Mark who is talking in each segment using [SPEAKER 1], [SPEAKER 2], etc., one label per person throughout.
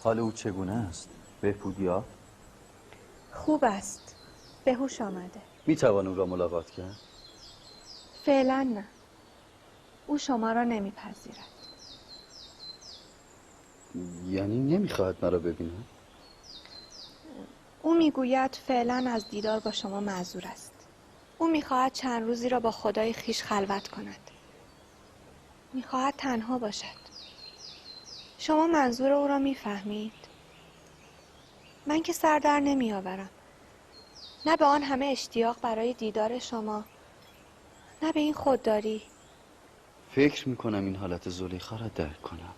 [SPEAKER 1] حال او چگونه است؟ بهبود یافت؟
[SPEAKER 2] خوب است. به هوش آمده.
[SPEAKER 1] می توان او را ملاقات کرد؟
[SPEAKER 2] فعلا نه. او شما را نمیپذیرد.
[SPEAKER 1] یعنی نمیخواهد مرا ببیند؟
[SPEAKER 2] او میگوید فعلا از دیدار با شما معذور است. او میخواهد چند روزی را با خدای خیش خلوت کند. میخواهد تنها باشد. شما منظور او را میفهمید؟ من که سر در نمیآورم. نه به آن همه اشتیاق برای دیدار شما، نه به این خودداری.
[SPEAKER 1] فکر میکنم این حالت زلیخا را درک کنم.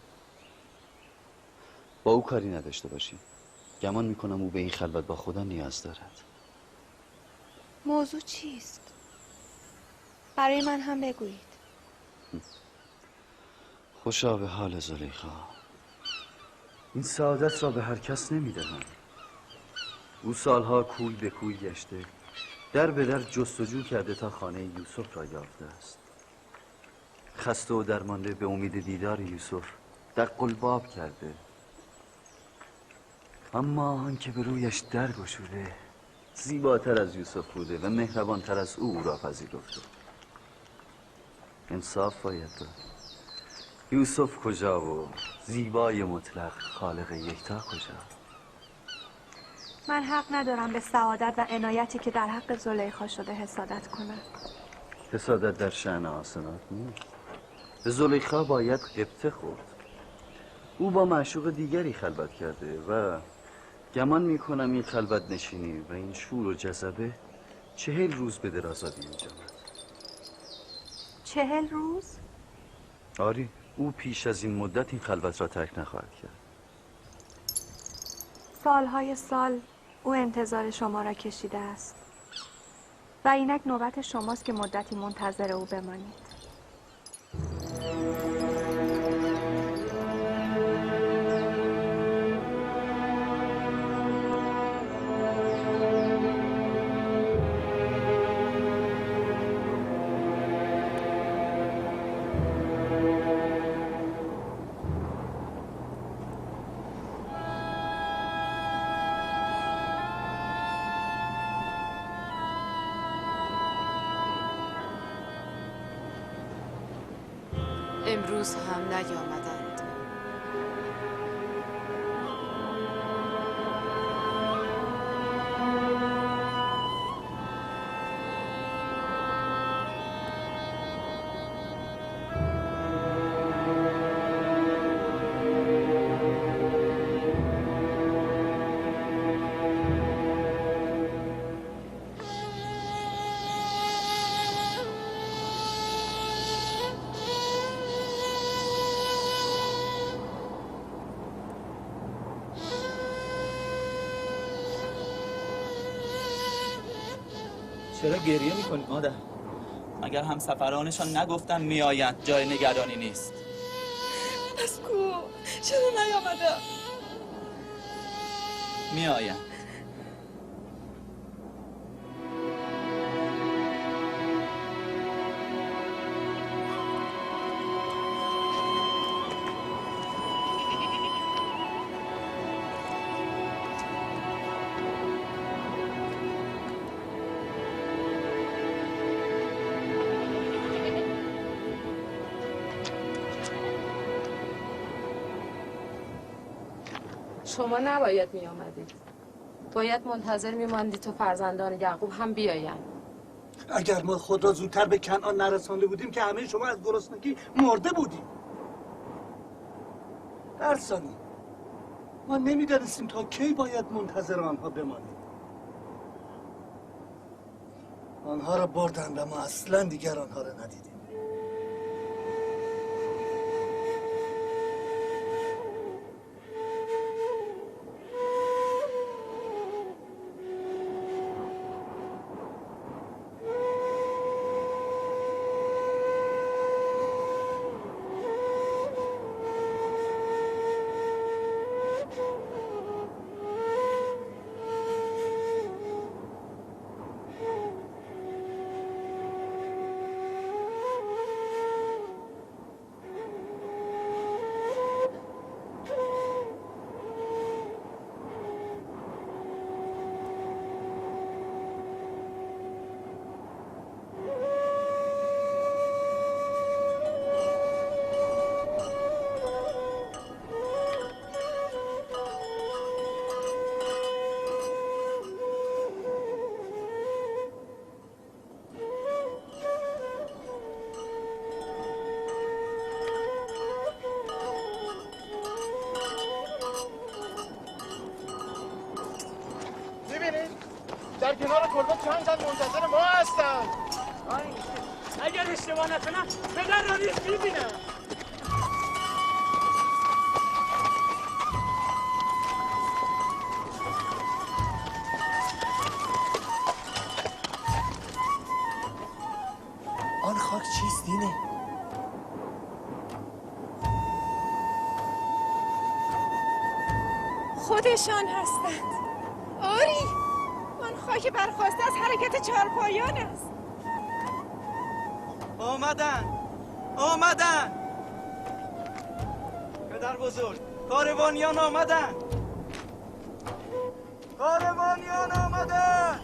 [SPEAKER 1] با او کاری نداشته باشی. گمان میکنم او به این خلوت با خدا نیاز دارد.
[SPEAKER 2] موضوع چیست؟ برای من هم بگویید.
[SPEAKER 1] خوشا به حال زلیخا. این سعادت را به هر کس نمیدهند. او سالها کوی به کوی گشته، در به در جستجو کرده تا خانه یوسف را یافته است. خسته و درمانده به امید دیدار یوسف در قلباب کرده، اما آن که به رویش در گشوده زیباتر از یوسف بوده و مهربانتر از او را پذیرفته. انصاف باید داد. یوسف کجا و زیبای مطلق خالق یکتا کجا؟
[SPEAKER 2] من حق ندارم به سعادت و عنایتی که در حق زلیخا شده حسادت کنم.
[SPEAKER 1] حسادت در شأن آسنات نیست. به زلیخا باید قبطه خورد. او با معشوق دیگری خلوت کرده و گمان میکنم این خلوت نشینی و این شور و جذبه 40 روز به درازا بیانجامد.
[SPEAKER 2] 40 روز؟
[SPEAKER 1] آری، او پیش از این مدت این خلوت را ترک نخواهد کرد.
[SPEAKER 2] سالهای سال او انتظار شما را کشیده است و اینک نوبت شماست که مدتی منتظر او بمانید.
[SPEAKER 3] امروز هم نیامدند.
[SPEAKER 4] چرا گریه میکنی مادر؟ مگر هم سفرانشان نگفتن میآیند، جای نگرانی نیست.
[SPEAKER 5] از کو؟ چرا نیامدم؟
[SPEAKER 4] میآیند.
[SPEAKER 3] شما نباید می آمدید. باید منتظر می ماندید تا فرزندان یعقوب هم بیایند.
[SPEAKER 6] اگر ما خود را زودتر به کنعان نرسانده بودیم که همه شما از گرسنگی مرده بودیم. ارسانی، ما نمیدانستیم تا کی باید منتظر آنها بمانیم. آنها را بردند و ما اصلا دیگر آنها را ندیدیم.
[SPEAKER 7] در کنار کلبه چند تن منتظر ما هستند.
[SPEAKER 8] اگر اشتباه نکنم پدر را نیز می‌بینم.
[SPEAKER 9] آن خاک چیست دینه؟
[SPEAKER 5] خودشان هستند. آری، آن خاک برخواسته از حرکت چارپایان است.
[SPEAKER 4] آمدن، آمدن. پدر بزرگ، کاروانیان آمدن. کاروانیان آمدن.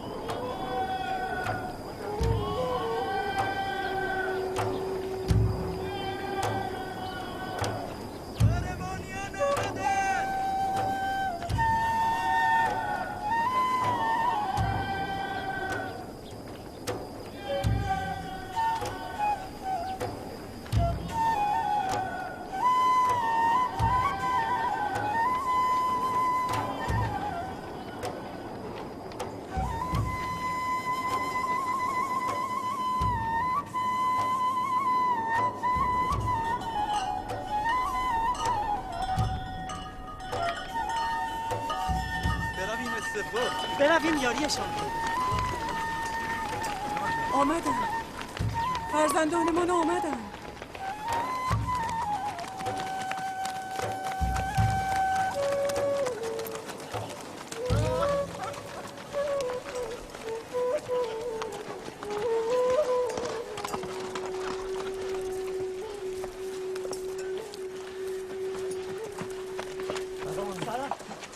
[SPEAKER 8] برویم یاریشان.
[SPEAKER 5] آمدن فرزندان من، آمدن.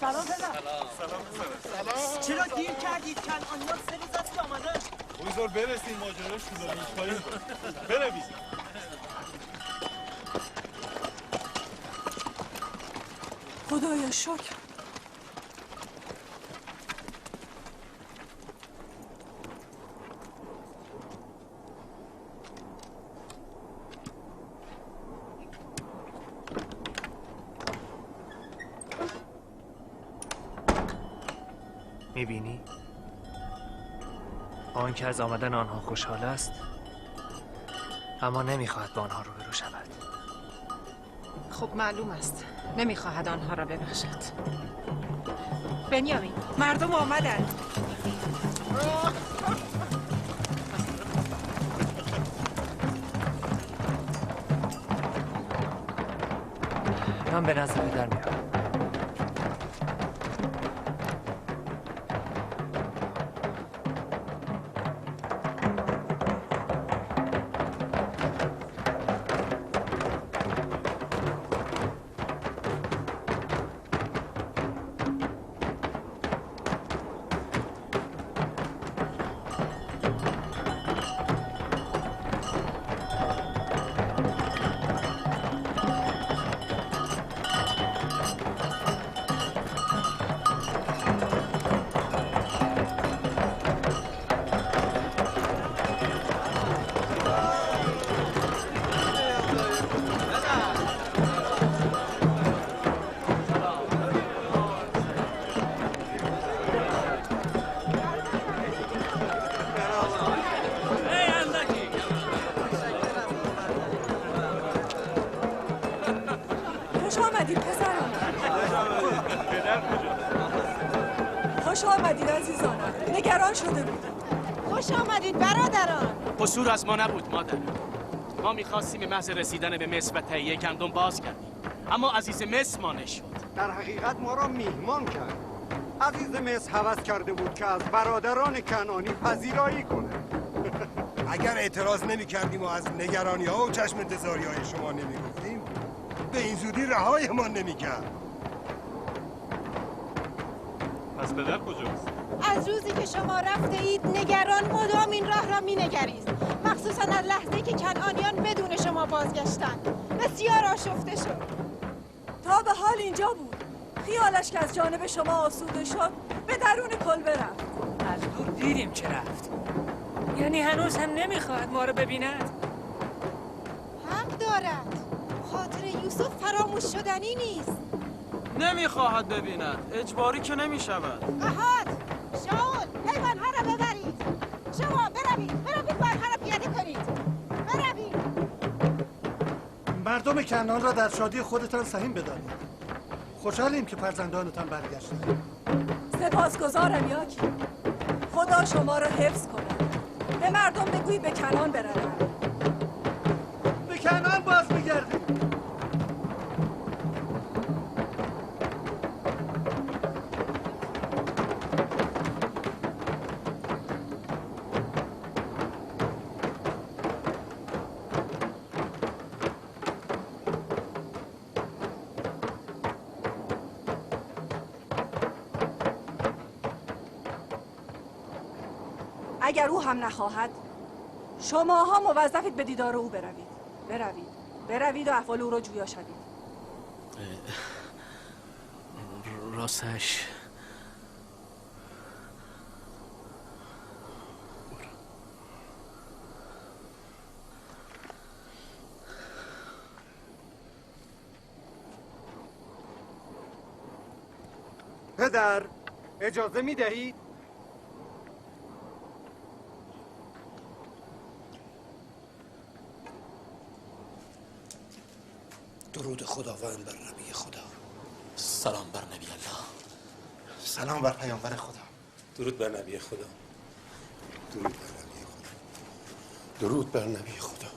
[SPEAKER 8] سلام پدر. سلام. چرا دیر کردید؟ کنعانیان 3 روز است که آمدن.
[SPEAKER 7] بگذار برسیم ماجرا طولانی خواهیم بود. برویم.
[SPEAKER 5] خدایا شکر.
[SPEAKER 9] میبینی؟ آن که از آمدن آنها خوشحال است، اما نمیخواهد با آنها روبرو شود.
[SPEAKER 3] خب معلوم است نمیخواهد آنها را ببخشد. بنیامین،
[SPEAKER 5] مردم آمدند.
[SPEAKER 9] من به نزد پدر میروم.
[SPEAKER 5] خوش آمدید عزیزانم، نگران شده بود.
[SPEAKER 10] خوش آمدید برادران.
[SPEAKER 8] قصور از ما نبود مادر. ما میخواستیم محض رسیدن به مصر و تهیه گندم باز کردیم، اما عزیز مصر مانع شد.
[SPEAKER 11] در حقیقت ما را میهمان کرد. عزیز مصر هوس کرده بود که از برادران کنعانی پذیرایی کنه.
[SPEAKER 12] اگر اعتراض نمی کردیم و از نگرانی ها و چشم انتظاری های شما نمی گفتیم، به این زودی رهای ما نمی کرد.
[SPEAKER 7] پس پدر کجاست؟
[SPEAKER 10] از روزی که شما رفته اید نگران مدام این راه را می نگریست، مخصوصا از لحظه که کنعانیان بدون شما بازگشتند. بسیار آشفته شد.
[SPEAKER 5] تا به حال اینجا بود. خیالش که از جانب شما آسوده شد به درون کلبه رفت.
[SPEAKER 13] از دور دیدیم که رفت. یعنی هنوز هم نمیخواهد ما رو ببیند؟
[SPEAKER 10] حق دارد. خاطر یوسف فراموش شدنی نیست.
[SPEAKER 14] نمیخواهد ببیند. اجباری که نمیشود.
[SPEAKER 10] قحاط، شاول، حیوانها را
[SPEAKER 6] مردم کنعان را در شادی خودتان سهیم بدارید. خوشحالیم که فرزندانتان برگشتند.
[SPEAKER 5] سپاسگزارم یاکی. خدا شما را حفظ کند. به مردم بگویی به کنعان بروند.
[SPEAKER 6] به کنعان باز می‌گردیم.
[SPEAKER 5] اگر او هم نخواهد، شماها موظفید به دیدار او بروید. بروید و احوال او را جویا شوید.
[SPEAKER 8] راستش
[SPEAKER 11] پدر اجازه می دهید؟
[SPEAKER 14] درود خداوند بر نبی خدا.
[SPEAKER 8] سلام بر نبی الله.
[SPEAKER 14] سلام بر پیامبر خدا.
[SPEAKER 7] درود بر نبی خدا.
[SPEAKER 12] درود بر نبی خدا. درود بر نبی خدا.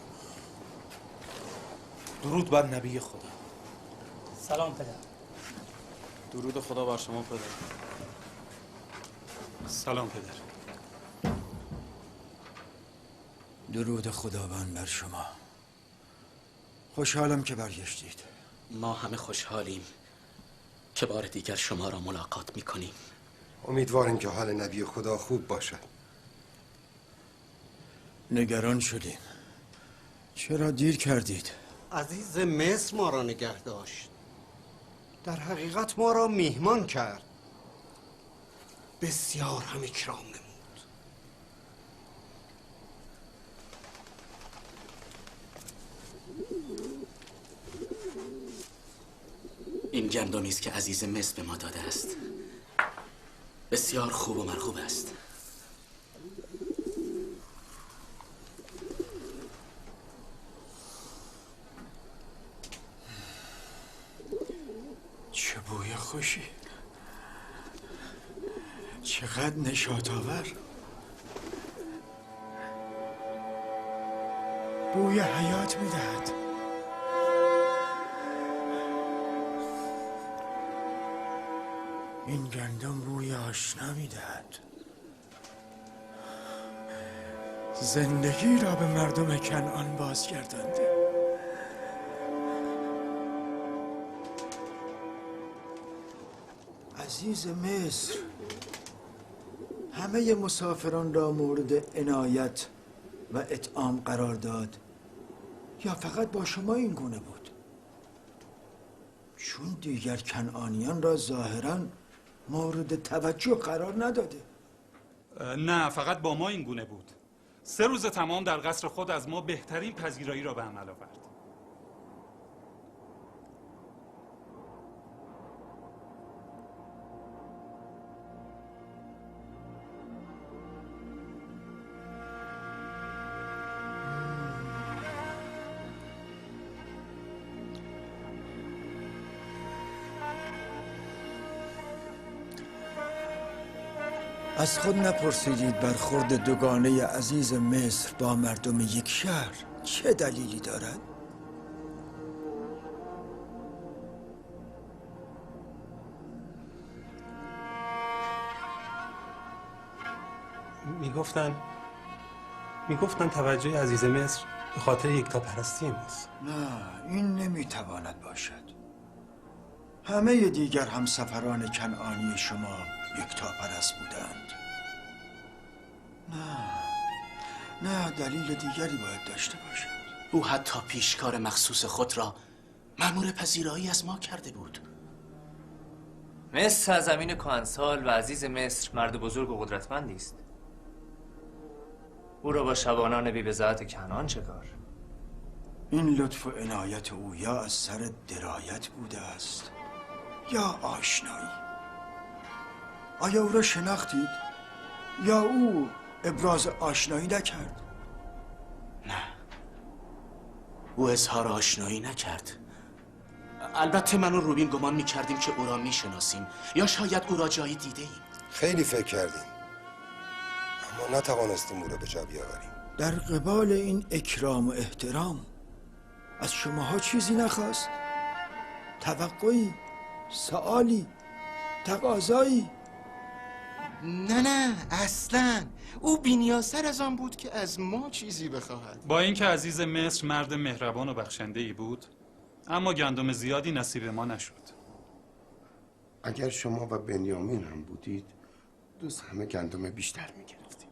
[SPEAKER 7] درود بر نبی خدا.
[SPEAKER 13] سلام پدر.
[SPEAKER 1] درود خدا بر شما پدر.
[SPEAKER 7] سلام پدر.
[SPEAKER 15] درود خداوند بر شما. خوشحالم که برگشتید.
[SPEAKER 8] ما همه خوشحالیم که بار دیگر شما را ملاقات میکنیم.
[SPEAKER 12] امیدواریم که حال نبی خدا خوب باشد.
[SPEAKER 15] نگران شدیم. چرا دیر کردید؟
[SPEAKER 11] عزیز مصر ما را نگه داشت. در حقیقت ما را میهمان کرد. بسیار هم اکرام نمود.
[SPEAKER 8] این گندمی است که عزیز مصر به ما داده است. بسیار خوب و مرغوب است.
[SPEAKER 15] چه بوی خوشی، چقدر نشاط آور. بوی حیات میدهد. این گندم بوی آشنا میدهد. زندگی را به مردم کنعان بازگردانده. عزیز مصر همه مسافران را مورد عنایت و اطعام قرار داد یا فقط با شما این گونه بود؟ چون دیگر کنعانیان را ظاهراً مورد توجه قرار نداده.
[SPEAKER 7] نه، فقط با ما این گونه بود. 3 روز تمام در قصر خود از ما بهترین پذیرایی را به عمل آورد.
[SPEAKER 15] از خود نپرسیدید برخورد دوگانه عزیز مصر با مردم یک شهر چه دلیلی دارد؟
[SPEAKER 7] میگفتن توجه عزیز مصر به خاطر یکتاپرستی ماست.
[SPEAKER 15] نه، این نمیتواند باشد. همه دیگر همسفران کنعانی شما یکتاپرست بودند. نه، دلیل دیگری باید داشته باشد.
[SPEAKER 8] او حتی پیشکار مخصوص خود را مأمور پذیرایی از ما کرده بود.
[SPEAKER 9] مصر سرزمین کهنسال و عزیز مصر مرد بزرگ و قدرتمندی است. او را با شبانان بی‌بضاعت کنعان چه کار؟
[SPEAKER 15] این لطف و عنایت او یا از سر درایت بوده است یا آشنایی. آیا او را شناختید یا او ابراز آشنایی نکرد؟
[SPEAKER 8] نه، او اظهار آشنایی نکرد. البته من و روبین گمان میکردیم که او را میشناسیم یا شاید او را جایی دیده ایم.
[SPEAKER 12] خیلی فکر کردیم اما نتوانستیم او را به جا بیاوریم.
[SPEAKER 15] در قبال این اکرام و احترام از شماها چیزی نخواست؟ توقعی، سوالی، تقاضایی؟
[SPEAKER 16] نه نه اصلا. او بی‌نیازتر از آن بود که از ما چیزی بخواهد.
[SPEAKER 7] با اینکه عزیز مصر مرد مهربان و بخشنده‌ای بود، اما گندم زیادی نصیب ما نشد.
[SPEAKER 12] اگر شما و بنیامین هم بودید دوست همه گندم بیشتر میگرفتیم.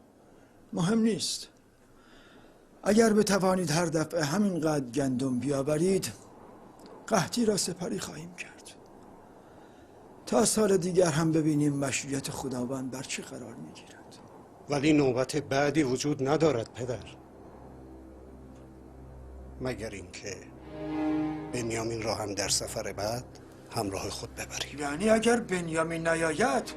[SPEAKER 15] مهم نیست. اگر بتوانید هر دفعه همینقدر گندم بیاورید قحطی را سپری خواهیم کرد. تا سال دیگر هم ببینیم مشیت خداوند بر چه قرار میگیرد.
[SPEAKER 11] ولی نوبت بعدی وجود ندارد پدر، مگر اینکه بنیامین را هم در سفر بعد همراه خود ببریم.
[SPEAKER 15] یعنی اگر بنیامین نیاید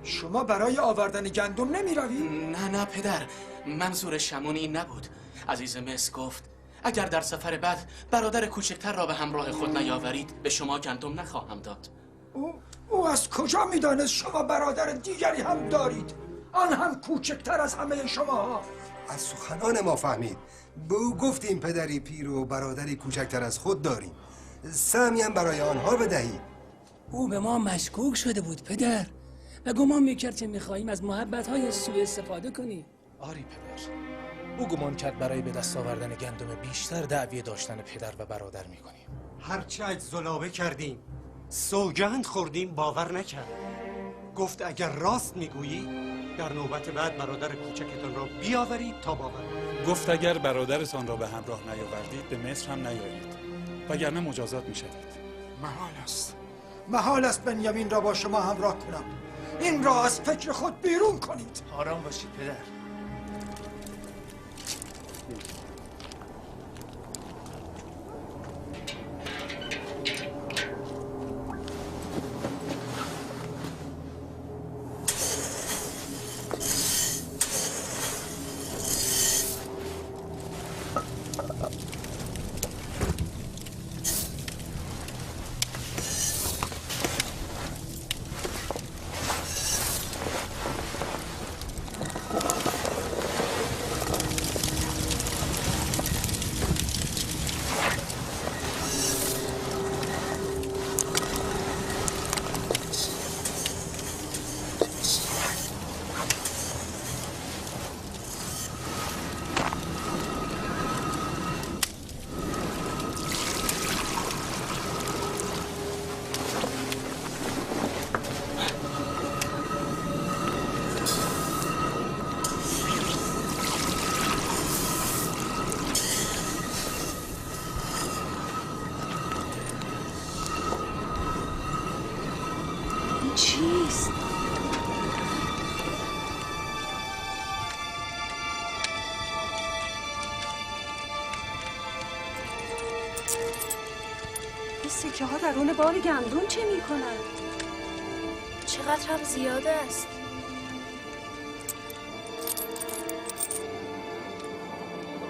[SPEAKER 15] شما برای آوردن گندم نمی روید؟
[SPEAKER 8] نه نه پدر، منظور شمون این نبود. عزیز مصر گفت اگر در سفر بعد برادر کوچکتر را به همراه خود نیاورید به شما گندم نخواهم داد.
[SPEAKER 15] او از کجا میدانست شما برادر دیگری هم دارید؟ آن هم کوچکتر از همه شماها.
[SPEAKER 12] از سخنان ما فهمید. به او گفتیم پدری پیر و برادری کوچکتر از خود داریم، سهمی هم برای آنها بدهید.
[SPEAKER 13] او به ما مشکوک شده بود پدر و گمان میکرد که میخواهیم از محبت‌های سوء استفاده کنیم.
[SPEAKER 14] آری پدر، او گمان کرد برای به دست آوردن گندم بیشتر دعوی داشتن پدر و برادر میکنیم.
[SPEAKER 11] هرچه اجزلابه کردیم، سوگند خوردیم، باور نکرد. گفت اگر راست میگویی در نوبت بعد برادر کوچکتان را بیاورید تا باور.
[SPEAKER 7] گفت اگر برادرتان را به همراه نیاوردید به مصر هم نیایید، وگرنه مجازات میشوید.
[SPEAKER 15] محال است، محال است بنیامین را با شما همراه کنم. این را از فکر خود بیرون کنید.
[SPEAKER 9] آرام باشید پدر.
[SPEAKER 5] سکه ها درون بار گندم چه میکنند؟
[SPEAKER 17] چقدر هم زیاد است.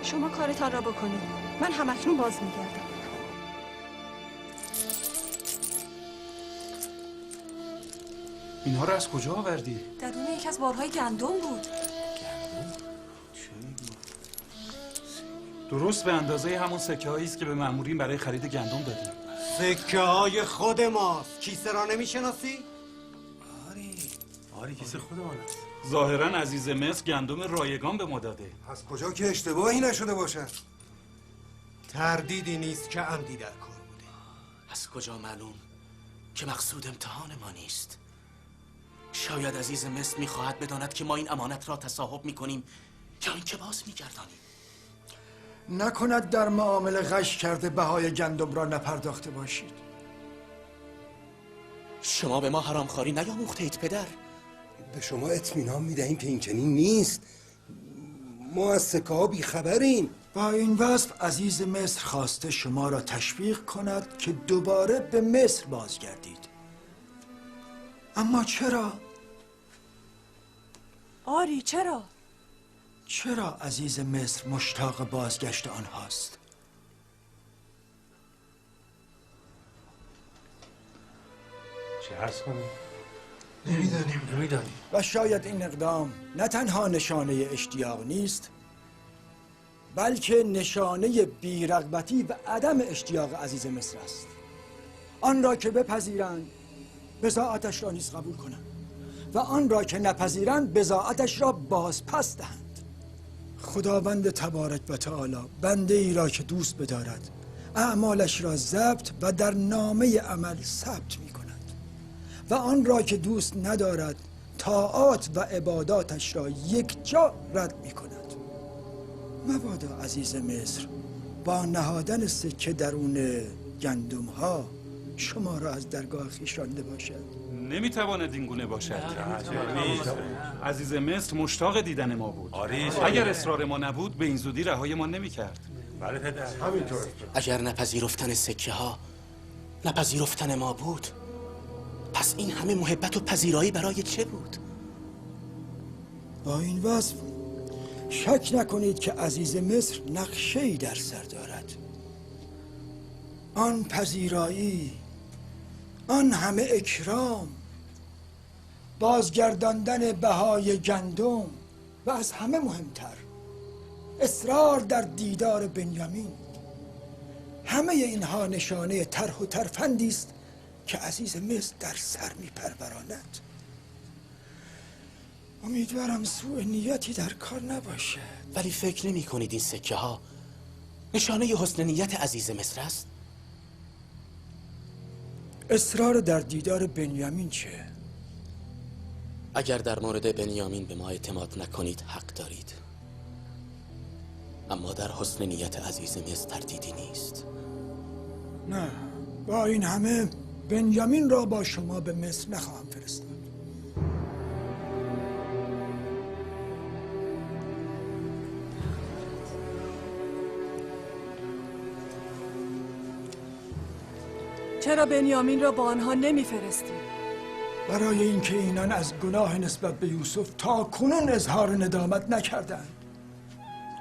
[SPEAKER 5] شما کارتان را بکنید، من همکنون باز میگردم.
[SPEAKER 7] اینها را از کجا آوردی؟
[SPEAKER 5] درون یکی از بارهای گندم بود.
[SPEAKER 7] گندم؟ چه درست به اندازه همون سکه هایی است که به مامورین برای خرید گندم دادیم.
[SPEAKER 11] سکه های خود ماست. کیسه را نمیشناسی؟
[SPEAKER 14] آری آری، کیسه خودمان است.
[SPEAKER 7] ظاهرا عزیز مصر گندم رایگان به ما داده.
[SPEAKER 12] از کجا که اشتباهی نشده باشد؟
[SPEAKER 11] تردیدی نیست که عمدی در کار بوده.
[SPEAKER 8] از کجا معلوم که مقصود امتحان ما نیست؟ شاید عزیز مصر میخواهد بداند که ما این امانت را تصاحب میکنیم یا اینکه باز میگردانیم.
[SPEAKER 15] نکند در معامله غش کرده بهای گندم را نپرداخته باشید.
[SPEAKER 8] شما به ما حرامخواری نیاموخته اید پدر.
[SPEAKER 12] به شما اطمینان میدهیم که این چنین نیست. ما از سکه ها بیخبریم.
[SPEAKER 15] با این وصف عزیز مصر خواسته شما را تشویق کند که دوباره به مصر بازگردید. اما چرا؟
[SPEAKER 5] آری چرا؟
[SPEAKER 15] چرا عزیز مصر مشتاق بازگشت آنهاست؟
[SPEAKER 18] چه عرض کنیم؟
[SPEAKER 15] نمیدانیم. و شاید این اقدام نه تنها نشانه اشتیاق نیست، بلکه نشانه بیرغبتی و عدم اشتیاق عزیز مصر است. آن را که بپذیرند بضاعتش را نیز قبول کنند و آن را که نپذیرند بضاعتش را باز پس دهند. خداوند تبارک و تعالی بنده ای را که دوست بدارد اعمالش را ضبط و در نامه عمل ثبت می کند و آن را که دوست ندارد طاعات و عباداتش را یک جا رد می کند. مبادا عزیز مصر با نهادن سکه درون گندم ها شما را از درگاه خویش رانده باشد.
[SPEAKER 7] نمیتواند این گونه باشد. عزیز مصر مشتاق دیدن ما بود. اگر اصرار ما نبود به این زودی رهای ما نمیکرد.
[SPEAKER 18] بله پدر، همینطور.
[SPEAKER 8] اگر نپذیرفتن سکه ها نپذیرفتن ما بود، پس این همه محبت و پذیرایی برای چه بود؟
[SPEAKER 15] با این وصف شک نکنید که عزیز مصر نقشه‌ای در سر دارد. آن پذیرایی، آن همه اکرام، بازگرداندن بهای گندم و از همه مهمتر اصرار در دیدار بنیامین، همه اینها نشانه طرح و ترفندی است که عزیز مصر در سر میپروراند. امیدوارم سوء نیتی در کار نباشد.
[SPEAKER 8] ولی فکر نمی کنید این سکه ها نشانه حسن نیت عزیز مصر است؟
[SPEAKER 15] اصرار در دیدار بنیامین چه؟
[SPEAKER 8] اگر در مورد بنیامین به ما اعتماد نکنید حق دارید، اما در حسن نیت عزیز مصر تردیدی نیست.
[SPEAKER 15] نه، با این همه بنیامین را با شما به مصر نخواهم فرستاد.
[SPEAKER 5] چرا بنیامین را با آنها نمیفرستی؟
[SPEAKER 15] برای اینکه اینان از گناه نسبت به یوسف تا کنون اظهار ندامت نکردند.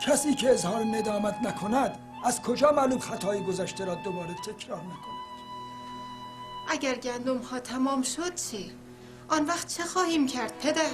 [SPEAKER 15] کسی که اظهار ندامت نکند از کجا معلوم خطای گذشته را دوباره تکرار نکند؟
[SPEAKER 10] اگر گندم ها تمام شد چی؟ آن وقت چه خواهیم کرد پدر؟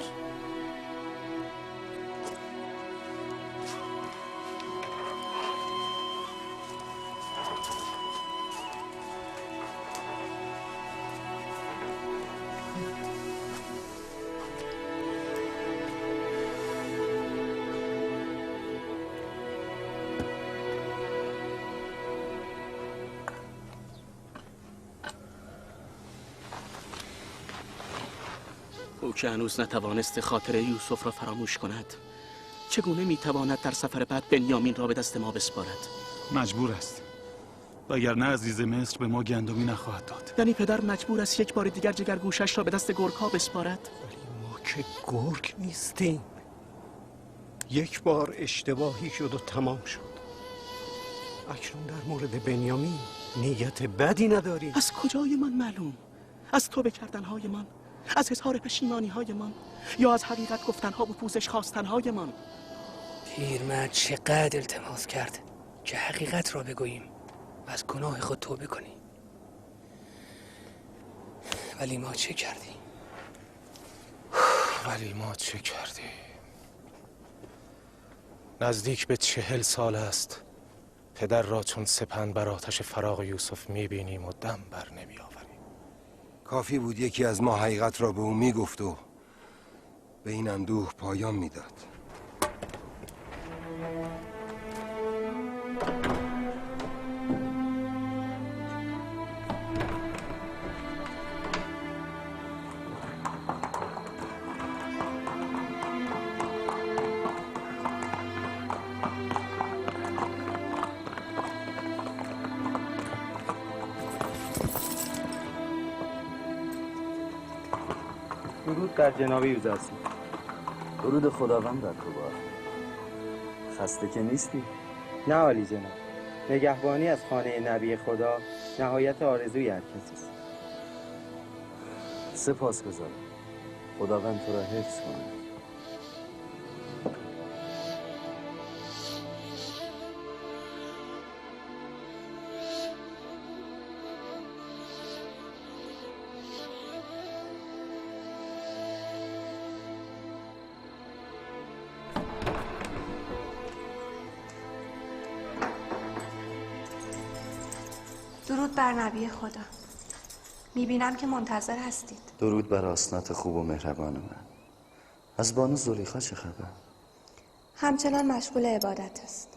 [SPEAKER 8] او که هنوز نتوانست خاطر یوسف را فراموش کند، چگونه میتواند در سفر بعد بنیامین را به دست ما بسپارد؟
[SPEAKER 7] مجبور است، وگرنه عزیز مصر به ما گندمی نخواهد داد.
[SPEAKER 8] یعنی پدر مجبور است یک بار دیگر جگرگوشش را به دست گرگ‌ها بسپارد؟
[SPEAKER 11] ولی ما که گرگ نیستیم. یک بار اشتباهی شد و تمام شد. اکنون در مورد بنیامین نیت بدی نداریم.
[SPEAKER 8] از کجای من معلوم؟ از توبه کردنهای من، از اظهار پشیمانی های من، یا از حقیقت گفتنها و پوزش خواستنهای من؟
[SPEAKER 13] پیرمرد چقدر التماس کرد که حقیقت را بگوییم و از گناه خود توبه کنیم، ولی ما چه کردیم؟
[SPEAKER 14] نزدیک به 40 سال است پدر را چون سپند بر آتش فراق یوسف میبینیم و دم بر نمی آوریم.
[SPEAKER 12] کافی بود یکی از ما حقیقت را به او میگفت و به این اندوه پایان میداد.
[SPEAKER 4] درود بر جناب یوزرسی.
[SPEAKER 1] درود خداوند بر تو باد. خسته که نیستی؟
[SPEAKER 4] نه عالی جناب. نگهبانی از خانه نبی خدا نهایت آرزوی هر کسی است.
[SPEAKER 1] سپاسگزارم. خداوند تو را حفظ کند.
[SPEAKER 2] درود بر نبی خدا. میبینم که منتظر هستید.
[SPEAKER 1] درود بر آسنات خوب و مهربان من. از بانو زلیخا چه خبر؟
[SPEAKER 2] همچنان مشغول عبادت است.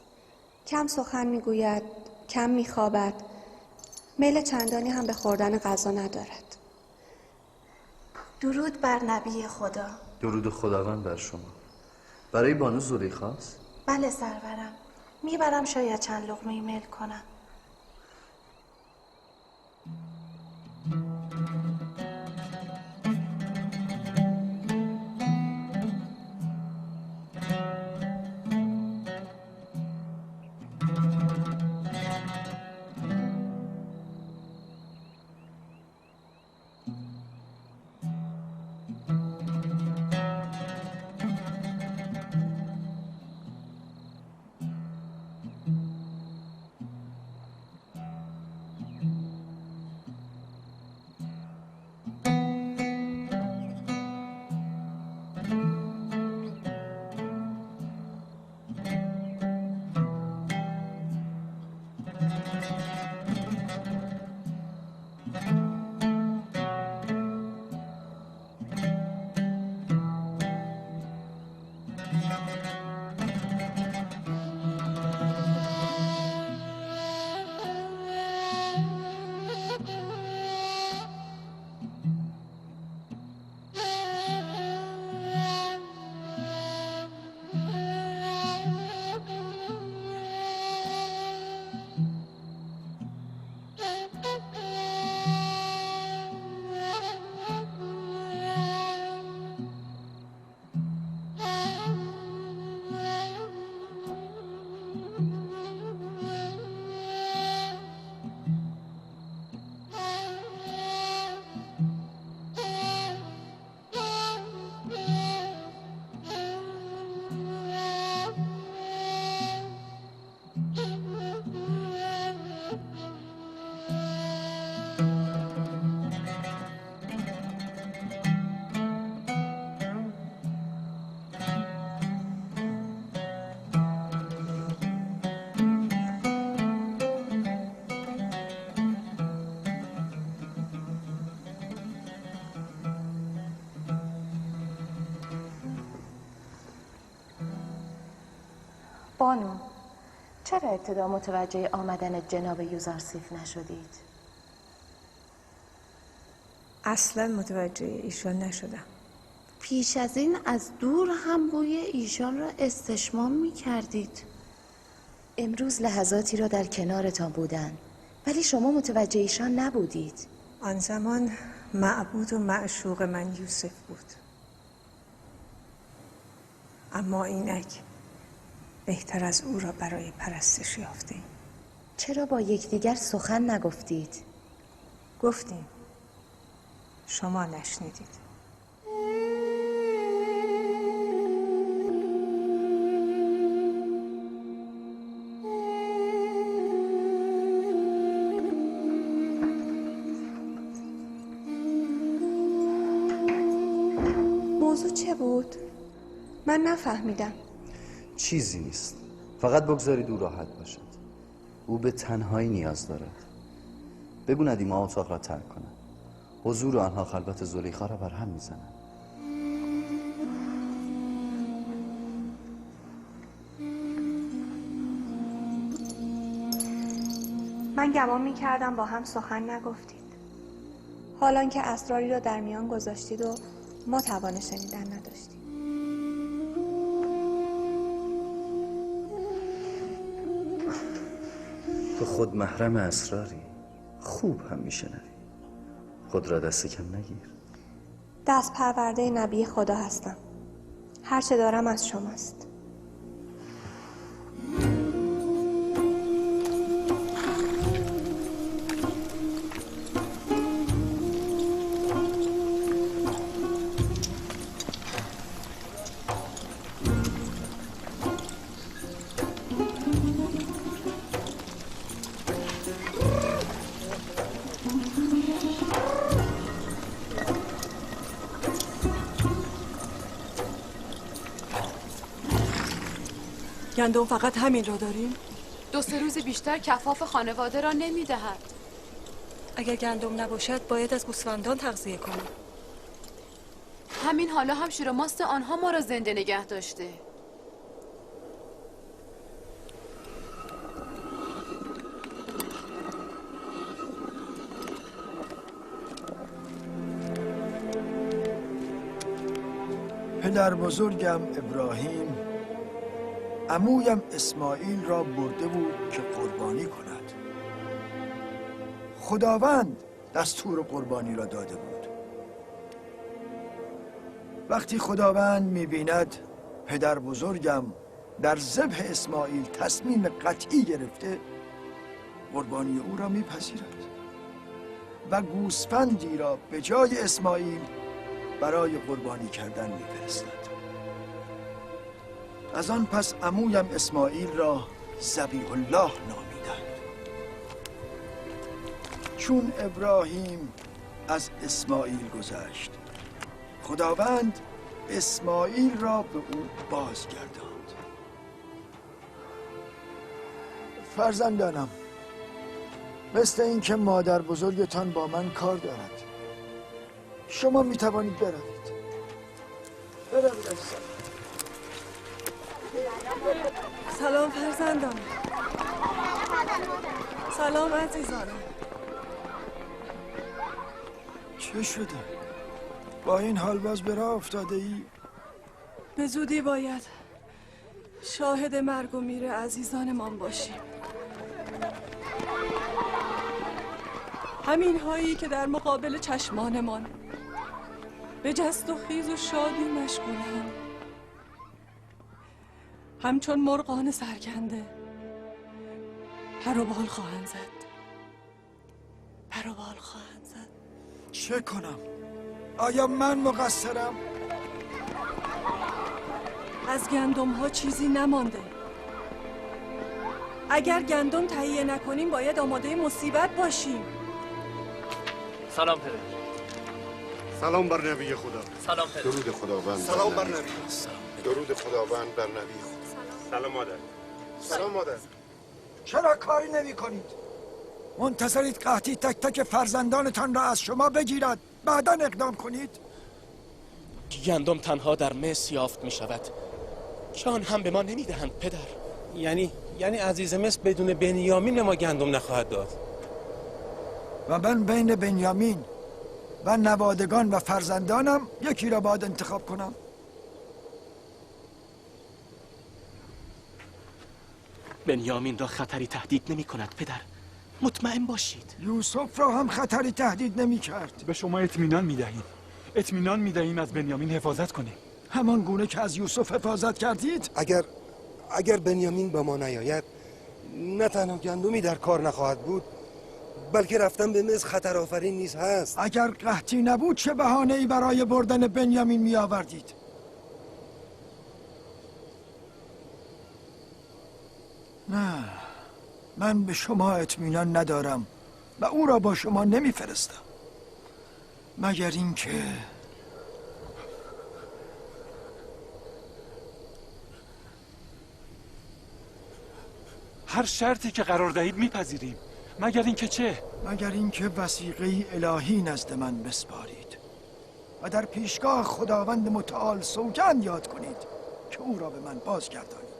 [SPEAKER 2] کم سخن میگوید، کم میخوابد. میل چندانی هم به خوردن غذا ندارد.
[SPEAKER 17] درود بر نبی خدا.
[SPEAKER 1] درود خداوند بر شما. برای بانو زلیخاست؟
[SPEAKER 17] بله سرورم. میبرم شاید چند لقمه میل کنم.
[SPEAKER 18] بانو، چرا ابتدا متوجه آمدن جناب یوزارسیف نشدید؟
[SPEAKER 10] اصلا متوجه ایشان نشدم.
[SPEAKER 18] پیش از این از دور هم بوی ایشان را استشمام می کردید. امروز لحظاتی را در کنارتان بودند، ولی شما متوجه ایشان نبودید.
[SPEAKER 10] آن زمان معبود و معشوق من یوسف بود، اما اینک بهتر از او را برای پرستش یافتیم.
[SPEAKER 18] چرا با یکدیگر سخن نگفتید؟
[SPEAKER 10] گفتیم، شما نشنیدید.
[SPEAKER 2] موضوع چه بود؟ من نفهمیدم.
[SPEAKER 1] چیزی نیست، فقط بگذارید او راحت باشد. او به تنهایی نیاز دارد. بگو ندیمه اتاق را ترک کنند. حضور آنها خلوت زلیخا را بر هم میزند.
[SPEAKER 2] من گمان میکردم با هم سخن نگفتید، حالان که اسراری را در میان گذاشتید و ما توان شنیدن نداشتیم.
[SPEAKER 1] تو خود محرم اسراری، خوب هم میشنوی. خود را دست کم نگیر.
[SPEAKER 2] دست پرورده نبی خدا هستم. هر چه دارم از شماست.
[SPEAKER 5] گندم فقط همین را داریم؟
[SPEAKER 3] 2-3 روز بیشتر کفاف خانواده را نمیدهد.
[SPEAKER 5] اگر گندم نباشد باید از گوسفندان تغذیه کنیم.
[SPEAKER 3] همین حالا هم شیر و ماست آنها ما را زنده نگه داشته.
[SPEAKER 15] پدر بزرگم ابراهیم عمویم اسماعیل را برده بود که قربانی کند. خداوند دستور قربانی را داده بود. وقتی خداوند می‌بیند پدر بزرگم در ذبح اسماعیل تصمیم قطعی گرفته، قربانی او را می‌پذیرد و گوسفندی را به جای اسماعیل برای قربانی کردن می‌فرستد. از آن پس عمویم اسماعیل را ذبیح الله نامیدند. چون ابراهیم از اسماعیل گذشت، خداوند اسماعیل را به او بازگرداند. فرزندانم، مثل اینکه مادر بزرگتان با من کار دارد، شما می توانید بروید. بروید عزیزم.
[SPEAKER 5] سلام فرزندان. سلام عزیزانم.
[SPEAKER 15] چه شده؟ با این حال باز به راه افتاده ای؟
[SPEAKER 5] به زودی باید شاهد مرگ و میر عزیزانمان باشیم. همین هایی که در مقابل چشمانمان به جست و خیز و شادی مشغولند، همچون مرغان سرکنده پر و بال خواهند زد. پر و بال خواهند زد.
[SPEAKER 15] چه کنم؟ آیا من مقصرم؟
[SPEAKER 5] از گندم ها چیزی نمانده. اگر گندم تهیه نکنیم باید آماده مصیبت باشیم.
[SPEAKER 9] سلام پدر.
[SPEAKER 12] سلام بر نبی خدا.
[SPEAKER 9] سلام پدر.
[SPEAKER 19] درود خداوند.
[SPEAKER 12] سلام بر نبی.
[SPEAKER 19] درود خداوند بر نبی خدا.
[SPEAKER 20] سلام مادر.
[SPEAKER 12] سلام مادر.
[SPEAKER 15] چرا کاری نمی کنید؟ منتظرید قحطی تک تک فرزندانتان را از شما بگیرد بعدا اقدام کنید؟
[SPEAKER 8] گندم تنها در مصر یافت می شود که آن هم به ما نمی دهند پدر.
[SPEAKER 14] یعنی عزیز مصر بدون بنیامین به ما گندم نخواهد داد.
[SPEAKER 15] و من بین بنیامین و نوادگان و فرزندانم یکی را باید انتخاب کنم.
[SPEAKER 8] بنیامین را خطری تهدید نمی کند پدر، مطمئن باشید.
[SPEAKER 15] یوسف را هم خطری تهدید نمی کرد.
[SPEAKER 7] به شما اطمینان می دهیم. اطمینان می دهیم از بنیامین حفاظت کنیم،
[SPEAKER 15] همان گونه که از یوسف حفاظت کردید.
[SPEAKER 12] اگر بنیامین با ما نیاید، نه تنها گندمی در کار نخواهد بود، بلکه رفتن به مصر خطر آفرین نیز هست.
[SPEAKER 15] اگر قحطی نبود چه بهانه‌ای برای بردن بنیامین می آوردید؟ نه، من به شما اطمینان ندارم و او را با شما نمیفرستم، مگر اینکه
[SPEAKER 7] هر شرطی که قرار دهید میپذیریم. مگر اینکه چه؟
[SPEAKER 15] مگر اینکه وثیقه الهی نزد من بسپارید و در پیشگاه خداوند متعال سوگند یاد کنید که او را به من بازگردانید.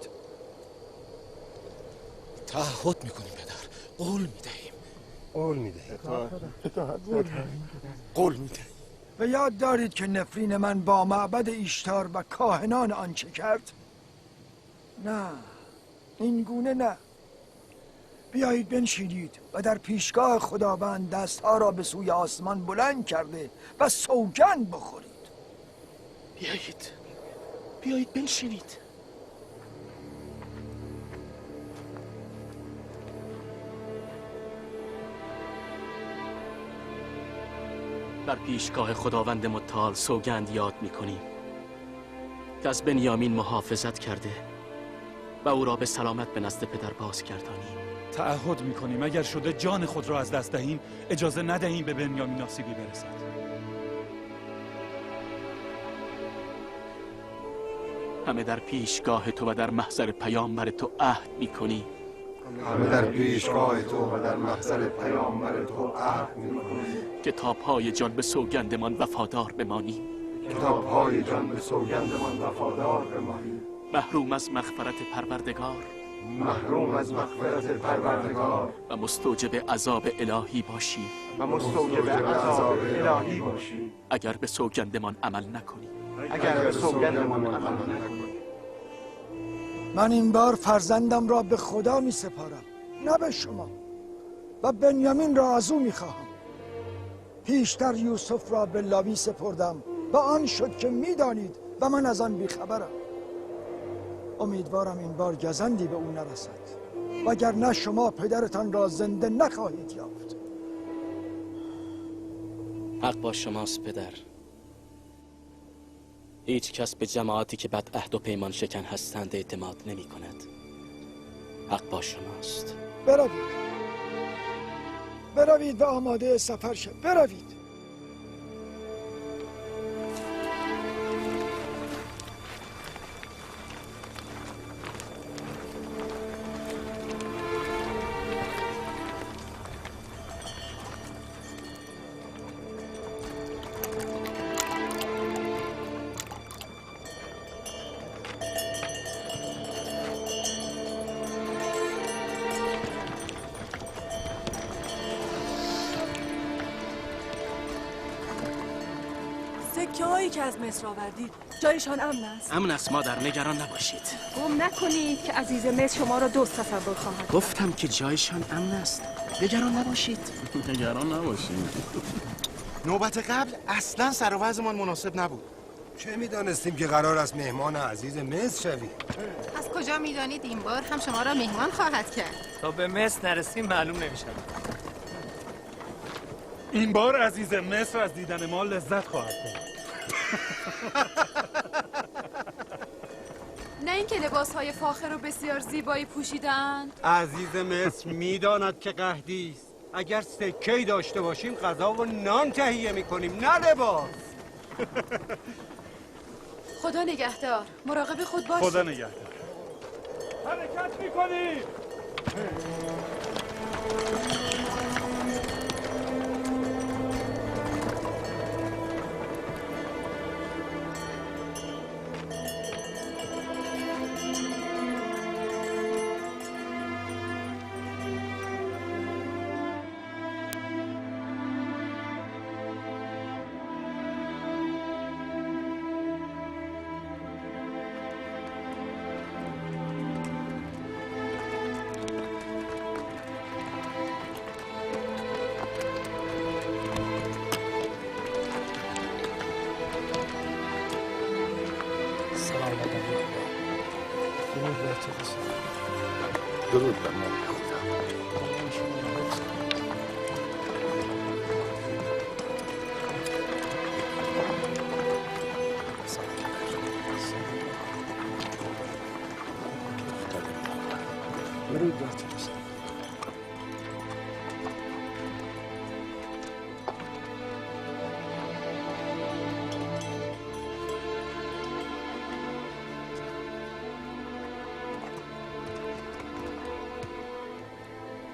[SPEAKER 8] تعهد میکنیم پدر، قول میدهیم.
[SPEAKER 12] قول میدهیم.
[SPEAKER 8] قول میدهیم.
[SPEAKER 15] و یاد دارید که نفرین من با معبد ایشتار و کاهنان آنچه کرد؟ نه، این گونه نه. بیایید بنشینید و در پیشگاه خداوند دستها را به سوی آسمان بلند کرده و سوگند بخورید.
[SPEAKER 8] بیایید بنشینید. در پیشگاه خداوند متعال سوگند یاد می‌کنیم که از بنیامین محافظت کرده و او را به سلامت به نزد پدر بازگردانیم.
[SPEAKER 7] تعهد می‌کنیم اگر شده جان خود را از دست دهیم اجازه ندهیم به بنیامین آسیبی برسد.
[SPEAKER 8] همه در پیشگاه تو و در محضر پیامبر تو عهد می‌کنیم.
[SPEAKER 12] همه در پیشگاه تو و در محضر پیامبر تو عهد می‌کنیم
[SPEAKER 8] که تا پای جان به سوگندمان وفادار بمانیم.
[SPEAKER 12] که تا پای جان به سوگندمان وفادار بمانیم.
[SPEAKER 8] محروم از مغفرت پروردگار،
[SPEAKER 12] محروم از مغفرت پروردگار
[SPEAKER 8] و مستوجب عذاب الهی باشیم.
[SPEAKER 12] و مستوجب عذاب الهی باشیم.
[SPEAKER 8] اگر به سوگندمان عمل نکنیم.
[SPEAKER 12] اگر به سوگندمان عمل نکنیم.
[SPEAKER 15] من این بار فرزندم را به خدا می سپارم، نه به شما، و بنیامین را از او می خواهم. پیشتر یوسف را به لاوی سپردم و آن شد که می دانید و من از آن بیخبرم. امیدوارم این بار گزندی به او نرسد، وگرنه شما پدرتان را زنده نخواهید یافت.
[SPEAKER 8] حق با شماست پدر. هیچ کس به جماعتی که بد عهد و پیمان شکن هستند اعتماد نمی کند. حق با شماست.
[SPEAKER 15] بروید، بروید و آماده سفر شد. بروید.
[SPEAKER 5] که از مصر آوردید جایشان امن است.
[SPEAKER 8] امن است مادر، نگران نباشید.
[SPEAKER 10] گم نکنید که عزیز مصر شما را دوست تصور خواهد.
[SPEAKER 8] گفتم که جایشان امن است، نگران نباشید.
[SPEAKER 20] نگران نباشید.
[SPEAKER 16] نوبت قبل اصلا سر و وضعمان مناسب نبود.
[SPEAKER 12] چه میدانستیم که قرار است مهمان عزیز مصر شویم؟
[SPEAKER 10] از کجا میدانید این بار هم شما را مهمان خواهد کرد؟
[SPEAKER 9] تا به مصر نرسیم معلوم نمیشود.
[SPEAKER 7] این بار عزیز مصر از دیدن ما لذت خواهد برد.
[SPEAKER 3] نه اینکه لباس‌های فاخر و بسیار زیبایی پوشیدند.
[SPEAKER 11] عزیز مصر میداند که قحطی است. اگر سکه‌ای داشته باشیم غذا و نان تهیه می‌کنیم، نه لباس.
[SPEAKER 3] خدا نگهدار، مراقب خود باشید.
[SPEAKER 7] خدا نگهدار. حرکت می‌کنیم.
[SPEAKER 19] درود بر نبی خدا.
[SPEAKER 15] درود بر تو.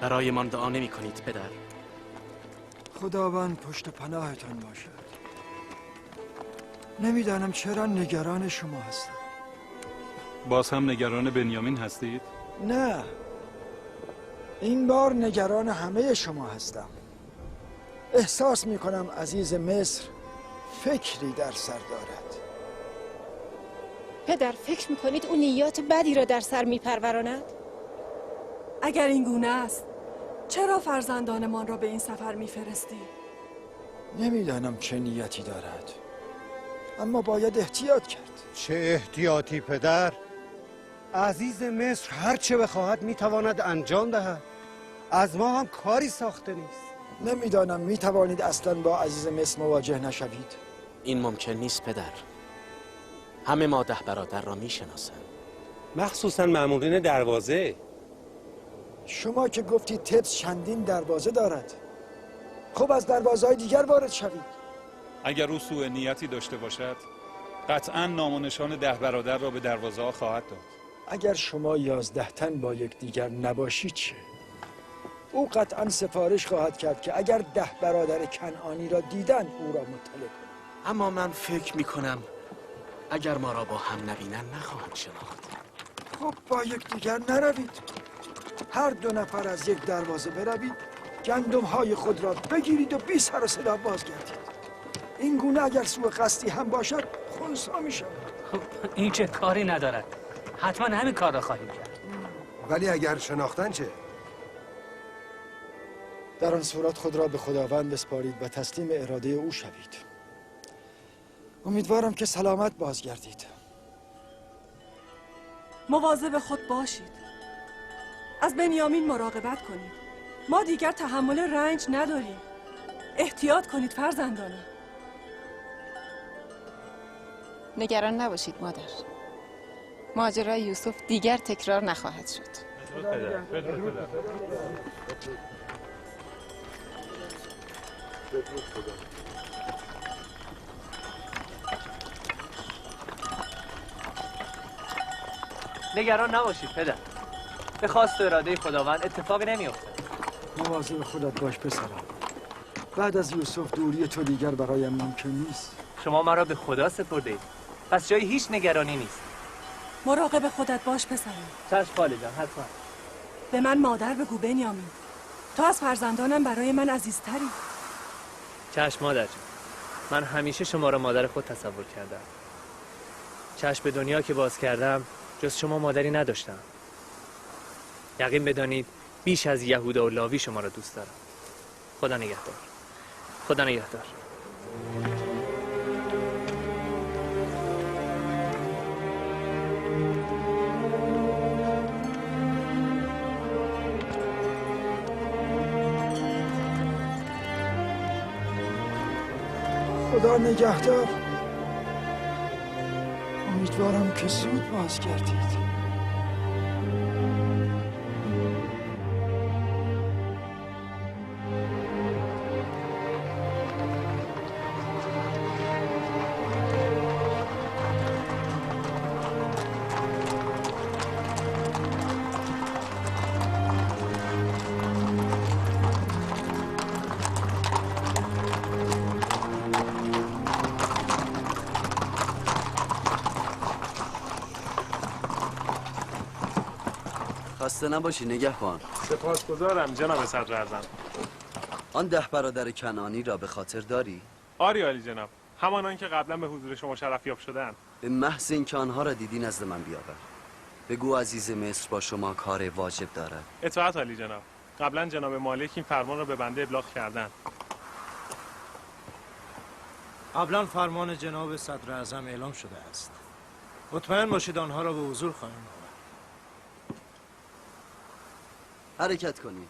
[SPEAKER 8] برای من دعا نمی کنید پدر؟
[SPEAKER 15] خداوند پشت پناهتان باشد. نمیدانم چرا نگران شما هستم.
[SPEAKER 7] باز هم نگران بنیامین هستید؟
[SPEAKER 15] نه، این بار نگران همه شما هستم. احساس می کنم عزیز مصر فکری در سر دارد.
[SPEAKER 10] پدر، فکر می کنید او نیات بدی را در سر می پروراند؟
[SPEAKER 5] اگر این گونه است چرا فرزندانمان را به این سفر میفرستی؟
[SPEAKER 15] نمیدانم چه نیتی دارد، اما باید احتیاط کرد.
[SPEAKER 11] چه احتیاطی پدر؟ عزیز مصر هر چه بخواهد میتواند انجام دهد. از ما هم کاری ساخته نیست.
[SPEAKER 15] نمیدانم میتوانید اصلا با عزیز مصر مواجه نشوید.
[SPEAKER 8] این ممکن نیست پدر. همه ما 10 برادر را میشناسند،
[SPEAKER 21] مخصوصا مامورین دروازه.
[SPEAKER 15] شما که گفتید تبس چندین دروازه دارد، خب از دروازه‌های دیگر وارد شوید.
[SPEAKER 7] اگر او سوء نیتی داشته باشد قطعا نام و نشان 10 برادر را به دروازه ها خواهد داد.
[SPEAKER 15] اگر شما 11 تن با یکدیگر نباشید چه؟ او قطعا سفارش خواهد کرد که اگر 10 برادر کنعانی را دیدند او را مطلع کنند.
[SPEAKER 8] اما من فکر میکنم اگر ما را با هم نبینند نخواهند شناخت.
[SPEAKER 15] خب با یکدیگر نروید. هر 2 نفر از یک دروازه بروید، گندم های خود را بگیرید و بی سر و صدا بازگردید. این گونه اگر سوء قصدی هم باشد خنثی می شود.
[SPEAKER 13] خب این چه کاری ندارد. حتما همین کار را خواهیم کرد.
[SPEAKER 12] ولی اگر شناختن چه؟
[SPEAKER 15] در آن صورت خود را به خداوند بسپارید و تسلیم اراده او شوید. امیدوارم که سلامت بازگردید.
[SPEAKER 5] مواظب خود باشید. از بنیامین مراقبت کنید. ما دیگر تحمل رنج نداریم. احتیاط کنید فرزندانم.
[SPEAKER 10] نگران نباشید مادر. ماجرای یوسف دیگر تکرار نخواهد شد.
[SPEAKER 9] نگران نباشید پدر. به خواست و اراده خداوند اتفاقی نمی‌افتد.
[SPEAKER 15] مواظب خودت باش پسرم. بعد از یوسف دوری تو دیگر برایم ممکن نیست.
[SPEAKER 9] شما مرا به خدا سپرده اید. پس جای هیچ نگرانی نیست.
[SPEAKER 5] مراقب خودت باش پسرم.
[SPEAKER 9] چشم خاله جان، حتما.
[SPEAKER 5] به من مادر بگو بنیامین. تو از فرزندانم برای من عزیزتری.
[SPEAKER 9] چشم مادر جان. من همیشه شما را مادر خود تصور کردم. چشم به دنیا که باز کردم جز شما مادری نداشتم. یقین بدانید بیش از یهودا و لاوی شما را دوست دارم. خدا نگهدار. خدا نگهدار.
[SPEAKER 15] خدا نگهدار. امیدوارم که زود بازگردید.
[SPEAKER 1] خسته نباشی نگهبان.
[SPEAKER 20] سپاسگزارم جناب صدر اعظم.
[SPEAKER 1] آن 10 برادر کنعانی را به خاطر داری؟
[SPEAKER 20] آری عالی جناب، همانان که قبلا به حضور شما شرفیاب شدند.
[SPEAKER 1] به محض اینکه آنها را دیدی نزد من بیاور. بگو عزیز مصر با شما کار واجب دارد.
[SPEAKER 20] اطاعت عالی جناب. قبلا جناب مالک این فرمان را به بنده ابلاغ کردند.
[SPEAKER 6] قبلا فرمان جناب صدر اعظم اعلام شده است. مطمئن باشید آنها را به حضور خواهیم آورد.
[SPEAKER 1] حرکت کنید.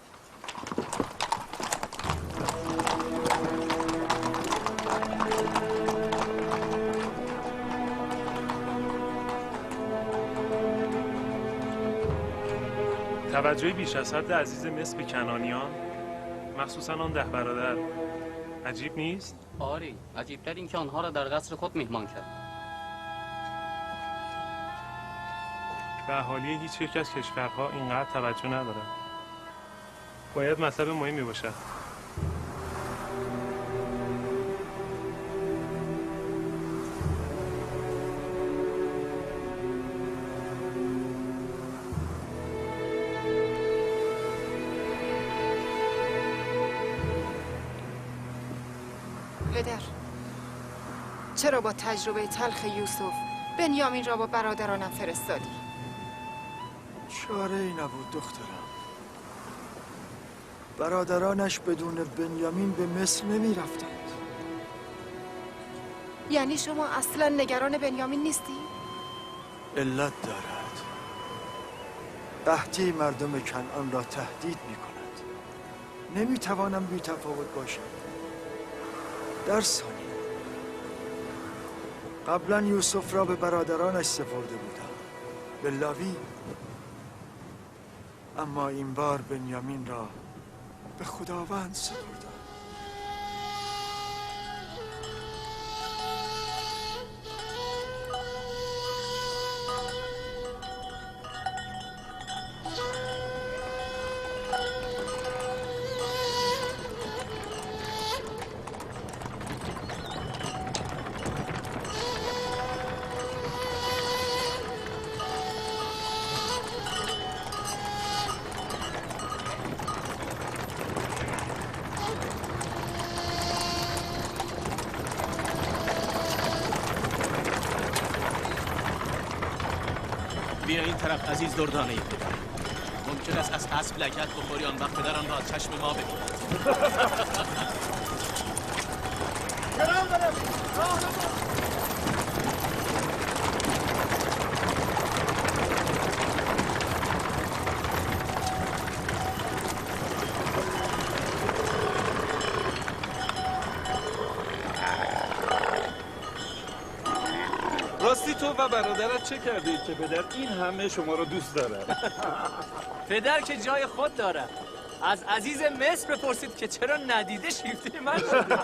[SPEAKER 20] توجه بیش از حد عزیز مصر به کنعانیان، مخصوصا آن 10 برادر، عجیب نیست؟
[SPEAKER 8] آری، عجیبتر این که آنها را در قصر خود مهمان کرد.
[SPEAKER 20] به اهالی هیچ یک از کشورها اینقدر توجه ندارد. باید مطلب مهمی باشد.
[SPEAKER 10] پدر، چرا با تجربه تلخ یوسف بنیامین را با برادرانم فرستادی؟
[SPEAKER 15] چاره ای نبود دخترم. برادرانش بدون بنیامین به مصر نمی رفتند.
[SPEAKER 10] یعنی شما اصلا نگران بنیامین نیستی؟
[SPEAKER 15] علت دارد. قحطی مردم کنعان را تهدید می کند. نمی توانم بی تفاوت باشم. در ثانی قبلا یوسف را به برادرانش سپرده بودم، به لاوی. اما این بار بنیامین را به خداوند سپردم.
[SPEAKER 8] طرف عزیز دردانه پدر. ممکن است از اسب لگد بخوری، آن وقت پدر آن را از چشم ما ببیند.
[SPEAKER 7] راستی تو و برادرت چه کردید که پدر این همه شما را دوست دارد؟
[SPEAKER 9] پدر که جای خود دارد. از عزیز مصر بپرسید که چرا ندیده شیفته من شده.